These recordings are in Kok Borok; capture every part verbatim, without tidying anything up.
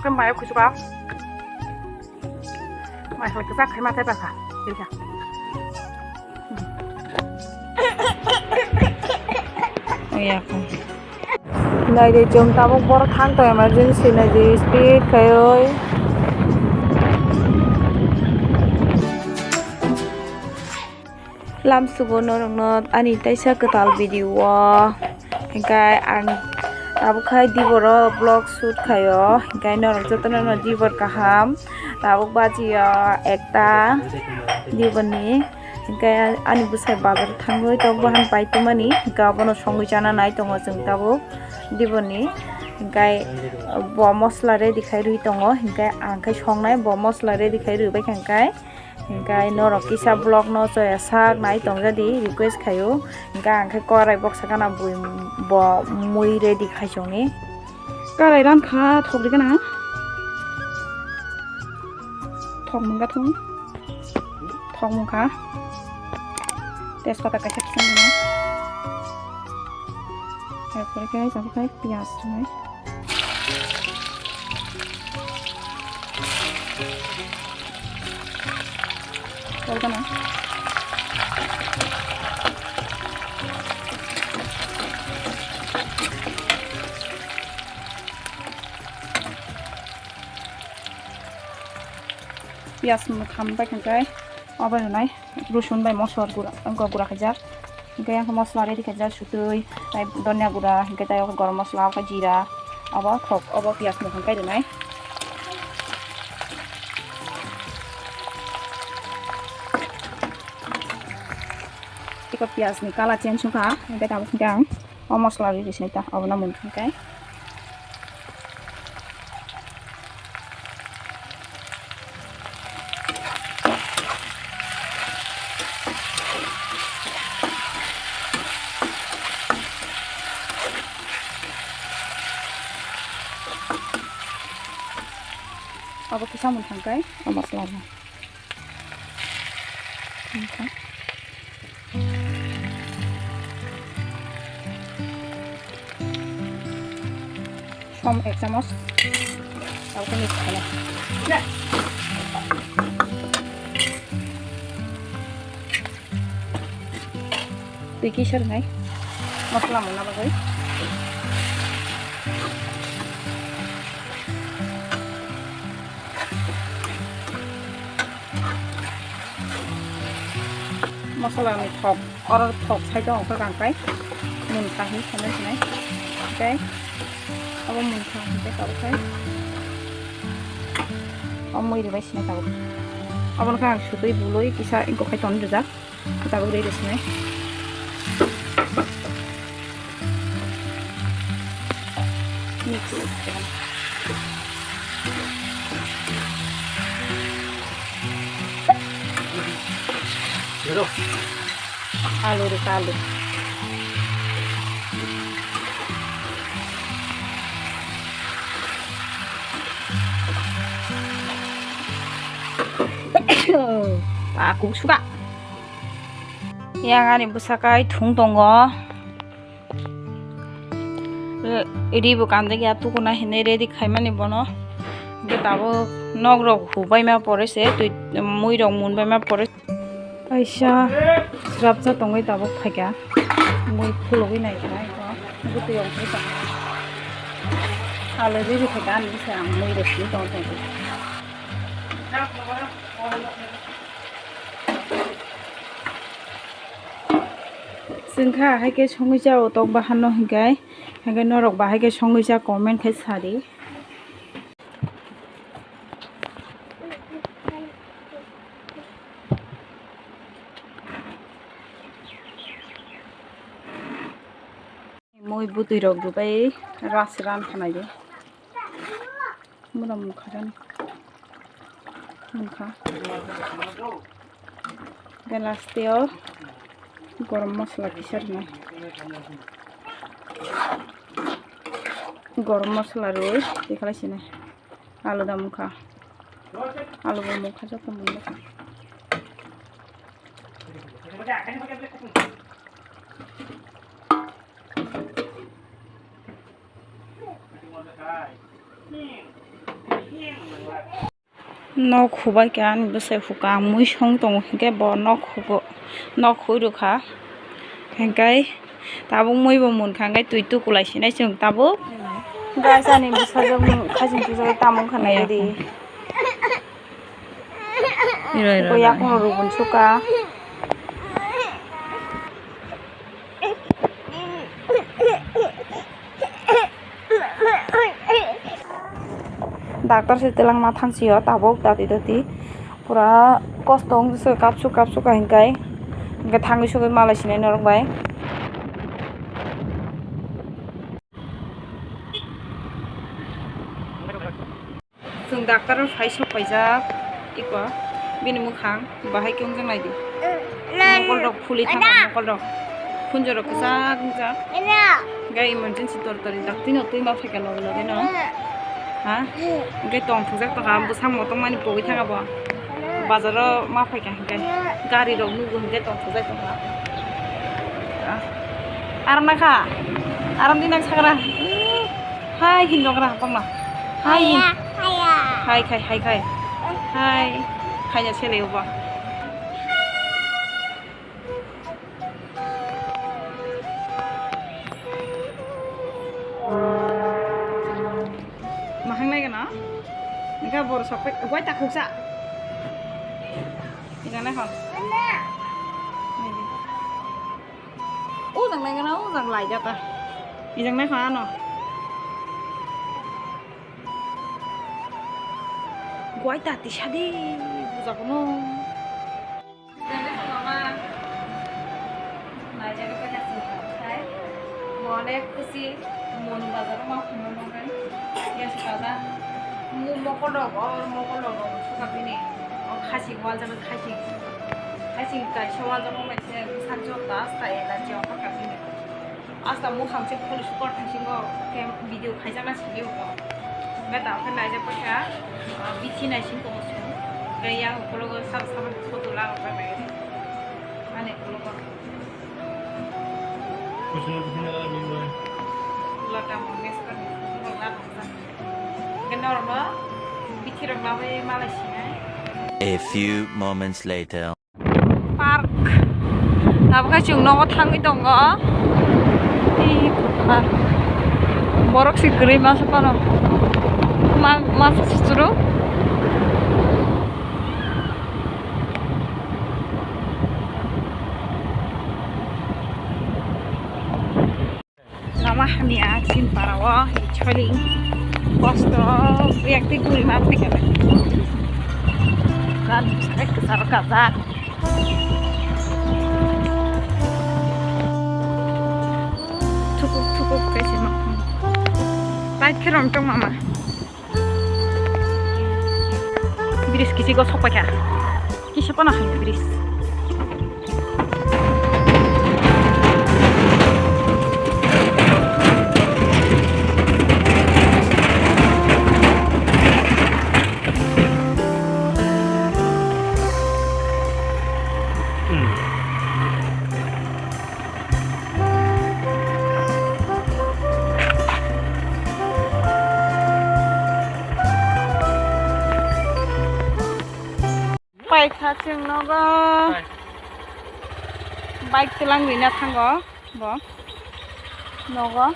Khe mai khusuka. Mai hoi kisa khai ma thai baka. Kisa. Oya ko. Nai de chwng tabuk borok thang to emergency nai de speed khai oi. Lamsugo norokno ani taisa kwtal video o, hinkhe ang tabuk khai diboro vlog shoot khaio, hinkhe norok jotono no dibor kaham. Tabuk bajiyo ekta diborni, hinkhe ani bwsai bazar thangwi tok bahan paitwmani, hinkhe abono songwi chana nai tongo chwng tabuk diborni, hinkhe bo mosla ready khai rwi tongo, hinkhe ang khe songnai bo mosla ready khai rwbaikha hinkhe. Hinkhe norok kisa vlog no chaya sak nai tongjadi request khaio. Hinkhe ang khe korai boksa gana bui bo mui ready khai chongni. Karai ran kha thok ri gana. Thok mung ga thung. Thok mung kha. Tejpata kaisa kisang dino. Tarpore khe tabuk khai piyaj thunai. Tol gana. Piyaj no kham bai khe obo rwnai. Rosun bai mosla gura, wngkha gura khaijak. Hinkhe yang mosla ready khaijak, sutui, tai dhania gura, hinkhe tai o gorom mosla, o khe jira, obo thok, obo piyaj mukhang kai rwnai. Eko piyaj ni colour change wngkha, hinkhe tabuk hinkhe ang o mosla rwi rwsini ta, obono munkha hinkhe. Obo kisa munkha hinkhe o mosla rwi. Som ek chamos. Tei kisa rwnai mosla mungna bagwi. Mosla ni thok, oro thok side o hwnkhai kang kai munkha hinwi sanai sanai. Tei abo munkha hinkhe tabuk khai o mui rwbai sinai tabuk. Obono khe ang sutwi bului kisa ingkok khai ton rijak. Tabuk ready sinai. Mix. Alu rwkha, alu. Aku suka. Yang ani bwsakai thung tongo. Ri bo kanjak ya tukuna hinwi ready khaimani bono. Hwnkhe tabuk nok rok hubaima pore se twi mui rok munbaima pore. Kaisa srapsa tongwi tabuk phaikha. Mui khulugwi naikha eko. Bwtwi rok phaikha. Alu ready khaikha ani bwsai ang mui rok simi tongwi tongkha. Chwng kha hai khe songwi cha o tok bahan no hinkhe, hinkhe norok bahai khe songwi cha comment khai sadi. Mui bwtwi rok rwbai ras ran khanai de. Mura mukha jani. Mukha. Hwnkhe last o gorom masala kisa rwnai. Gorom masala rwi tikhalai sinai. Alu da mukha. Alu bo mukha joto mungkha. Nok hubai kha ani bwsai hukha, ang mui song tongo hinkhe bo nok hugo, nok hui rwkha. Hinkhe tabuk mui bo munkha, hinkhe twi tukulai sinai chwng tabuk. Guys, ani bwsajwk khajing twijagwi tamo wngkha naidi. Iro, iro, iro. Bo yakung rw bun suka. Doctor se twlangma thangsi o tabuk dati dati pura kosto wng se kapsuk kapsuk hinkhe, hinkhe thangwi sugwi malai sinai norok bai. Chwng doctor o phai sok paijak, iko bini mwkhang bahai khe wngjak naidi. Mokol rok phuli thangma, mokol rok khunju rok kwchak wngjak. Gai emergency tor tori daktino twi ma phaikha loge loge no. Ha? Gai tong thujak tongkha, bwsang motong mani pogwi thangkha bo. Bazaro ma phaikha hinkhe gari rok nugo hinkhe tong thujak tongkha. Aram nakha. Aram di nang sagra. Hai hin rok ra bangma. Hai hin. Hai khai hai khai. Hai. Hai ya sele uba. Mahang lai gana. Engka bor sok pai. Guai ta khuksa. Ijang lai hon. O jang lai gana, o jang lai jata. Ijang lai hon ano. Guai ta tisa di. Buja kono. Naijagwi paikha chwng hai. Bo onek khusi, Monu bazaro ma phunuknai. Yes, kaza. Mu mokol rok, o mokol rok, rok suka bini. O khasing waljak, khasing. Khasing kaisa waljak, o mai se bwsajwk ta asta ela je ongkha bini. Asta mukhang se police court thangsingo khe video khaijakna simi uko. Hwnkhe tamo khe naijak paikha, ah, bithi naising tongo chwng. Hwnkhe yang ukologo sabo sabo photo larok bai bai. Ani ukologo. Lata Mangeshkar ni photo rok larok jak. Hwnkhe norokno bithi rok labai malai sinai. A few moments later. Park. Tabukhe chwng nogo thangwi tongo. Ei park. Borok se kwrwi masa phano. Ma-, masa se chwrwk. Lama hamya chini para o, choli kosto yakti guri ma phaikha. Gan sai kwcharo kajak. Thukuk thukuk khe se ma. Light khe rong tong mama. Bridge kisi go sok paikha. Kisa pana hai bridge. Paikha chwng nogo. Hai. Bike twlang rina thango bo. Nogo.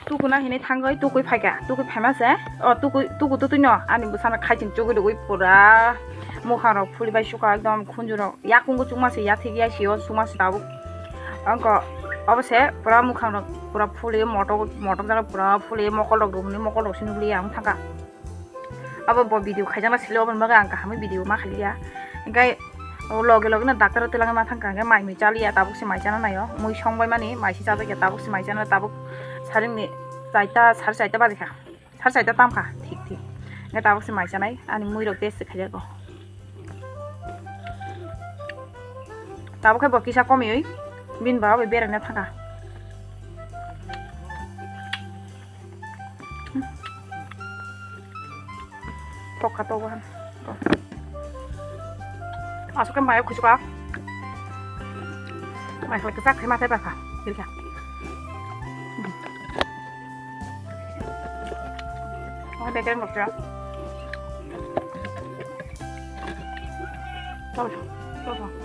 Tukuna hinwi thangwi tukui phaikha. Tukui phaima se. O tukui, tuku tutui no. Ani bwsano khaiching chugui rwgwi pura. Mukhang rok phuli bai sukha ekdom khunju rok. Yakung chukma se yathik ya sio chukma se tabuk. Angko obo se pura mukhang rok pura phuli motok, motok jara pura phuli mokol rok rumni mokol rok se nukli ang thangkha. Abo bo video khaijakna silo, oboni bagwi ang kahamwi video ma khaiya. Hinkhe o loge loge no doctor o twlangwi ma thangkha, hinkhe mai mui chaliya, tabuk se mai chana naio. Mui songbai mani mai se chajakya, tabuk se mai chana, tabuk saringni chaita, sare chaita bajikha. Sare chaita tamkha, thik thik. Hinkhe tabuk se mai chanai, ani mui rok test khaijago. Tabuk khe bo kisa komiwi bini baba bai beraina thangkha. Tokha togo han. Aswk khe mayo khusuka. Mai khlai kwchak khe mathai bakha. Birkha. Oh, beker mokra. Chalo, chalo.